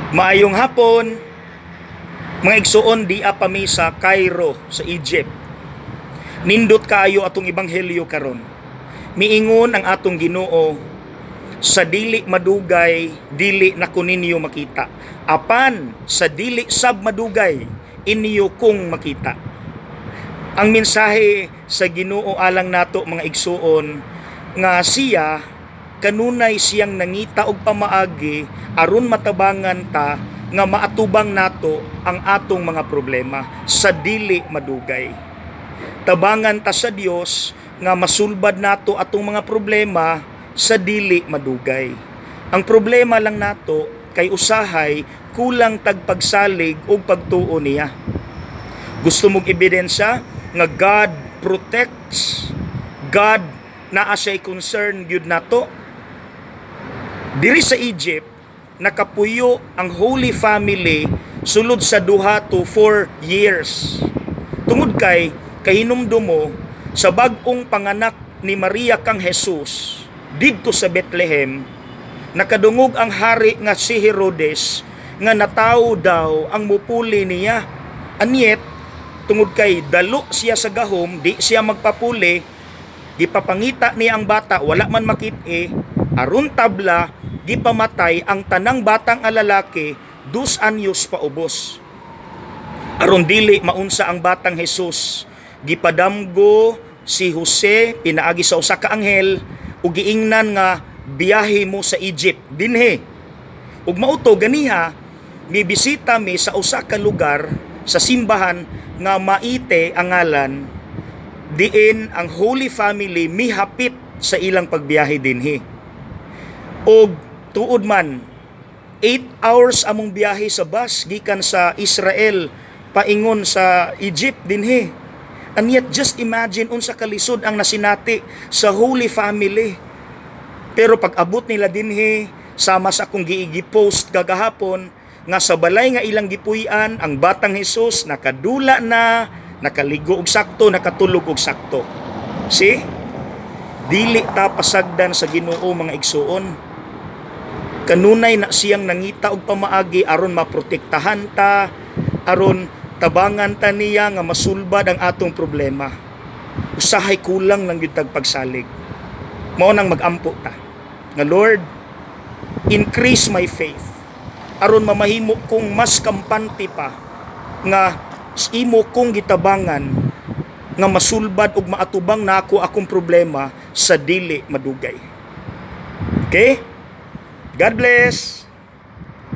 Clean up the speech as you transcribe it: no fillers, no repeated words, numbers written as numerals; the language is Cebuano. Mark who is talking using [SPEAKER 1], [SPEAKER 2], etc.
[SPEAKER 1] Maayong hapon, mga igsuon. Dia pa mi sa Cairo sa Egypt. Nindot kaayo atong ebanghelyo karon. Miingon ang atong Ginoo, "Sa dili madugay, dili na ko ninyo makita. Apan sa dili sab madugay, inyo kong makita." Ang mensahe sa Ginoo alang nato, mga igsuon, nga siya kanunay siyang nangita og pamaagi aron matabangan ta nga maatubang nato ang atong mga problema sa dili madugay. Tabangan ta sa Dios nga masulbad nato atong mga problema sa dili madugay. Ang problema lang nato kay usahay kulang tag pagsalig ug pagtuo niya. Gusto mong ebidensya nga God protects, God naa siya'y concern gyud nato? Diri sa Egypt, nakapuyo ang Holy Family sulod sa 2 to 4 years. Tungod kay kahinumdum mo sa bag-ong panganak ni Maria kang Jesus didto sa Bethlehem, nakadungog ang hari nga si Herodes nga natawo daw ang mupuli niya. And yet, tungod kay dalo siya sa gahom, di siya magpapuli. Gipapangita niya ang bata, wala man makit-i. Aron tabla, gipamatay ang tanang batang lalaki 2 anyos paubos. Aron dili maunsa ang batang Jesus, gipadamgo si Jose pinaagi sa usa ka anghel ug giingnan nga biyahe mo sa Egypt dinhi. Ug mao to ganiha mibisita mi sa usa ka lugar sa simbahan nga Maite ang ngalan, diin ang Holy Family mihapit sa ilang pagbiyahe dinhi. Og tuod man, 8 hours among biyahe sa bus gikan sa Israel paingon sa Egypt dinhi. And yet, just imagine unsa kalisod ang nasinati sa Holy Family. Pero pag abot nila dinhi, sama sa akong giigi-post kagahapon, nga sa balay nga ilang gipuy-an, ang batang Jesus nakadula na, nakaligo og sakto, nakatulog og sakto. See? Dili ta pasagdan sa Ginoo, mga igsuon. Kanunay na siyang nangita og pamaagi aron maprotektahan ta, aron tabangan ta niya nga masulbad ang atong problema. Usahay kulang lang gyud tag pagsalig. Mao nang magampo ta nga, "Lord, increase my faith aron mamahimo kong mas kampante pa nga imo kong gitabangan nga masulbad ug maatubang nako akong problema sa dili madugay." Okay? God bless.